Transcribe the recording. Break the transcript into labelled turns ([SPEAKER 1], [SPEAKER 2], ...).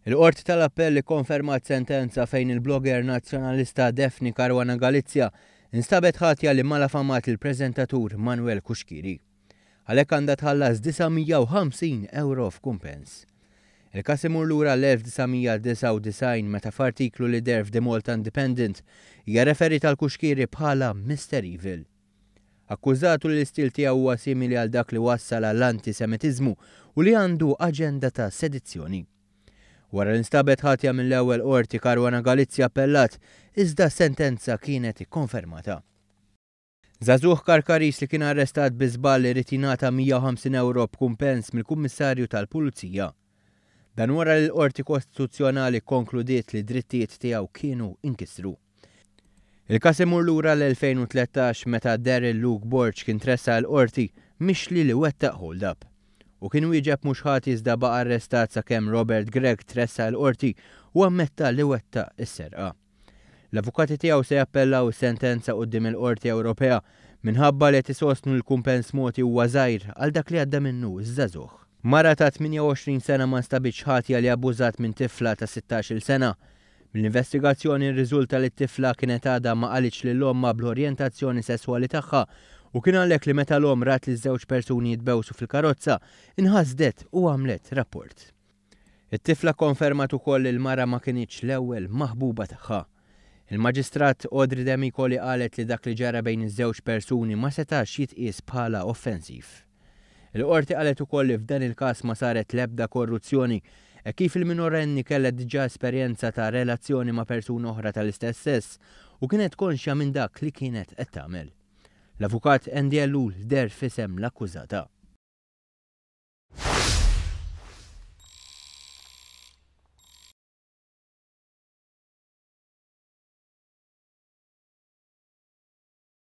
[SPEAKER 1] Il-Qorti tal-Appell ikkonfermat sentenza fejn il-blogger Nazzjonalista Daphne Caruana Galizia instabet ħatja li malafamat lill-preżentatur Manuel Cuschieri. Għalhekk għandha tħallas 950 ewro f'kumpens. Il-każ imur lura l-1999 meta f'artiklu li deher f'The Malta Independent hija rreferiet għal Cuschieri bħala Mister Evil. Akkużatu li l-istil tiegħu huwa simili għal dak li wassal għall-anti-Semitiżmu u li għandu aġenda ta' sedizzjoni. Wara li nstabet ħatja mill-ewwel Qorti, Caruana Galizia appellat, iżda s-sentenza kienet ikkonfermata. Żagħżugħ Karkariż li kien arrestat bi żball irid jingħata 150 ewro b'kumpens mill-Kummissarju tal-Pulizija. Dan wara li l-Qorti Kostituzzjonali kkonkludiet li d-drittijiet tiegħu kienu nkisru. Il-każ imur lura l-2013 meta Daryl Luke Borg kien tressaq il-Qorti mixli li wettaq hold-up. Hu kien wieġeb mhux ħati iżda baqa' arrestat sakemm Robert Grech tressaq il-Qorti u ammetta li wettaq is-serqa. L-avukati tiegħu se jappellaw is-sentenza quddiem il-Qorti Ewropea minħabba li qed isostnu li l-kumpens mogħti huwa żgħir għal dak li għadda minnu ż-żagħżugħ. Mara ta' 28 sena ma nstabitx ħatja li abbużat minn tifla ta' 16-il sena. Mill-investigazzjoni rriżulta li t-tifla kienet għadha ma qalitx lil ommha bl-orjentazzjoni sesswali tagħha u kien għalhekk li meta l-omm rat liż-żewġ persuni jitbewsu fil-karozza, inħasdet u għamlet rapport. It-tifla kkonfermat ukoll li l-mara ma kinitx l-ewwel maħbuba tagħha. Il-Maġistrat Audrey Demicoli qalet li dak li ġara bejn iż-żewġ persuni ma setax jitqies bħala offensiv. Il-Qorti qalet ukoll li f'dan il-każ ma saret l-ebda korruzzjoni hekk kif il-minorenni kellha diġà esperjenza ta' relazzjoni ma' persuna oħra tal-istess sess u kienet konxja minn dak li kienet qed tagħmel. L-Avukat Andy Ellul deher f'isem l-akkużata.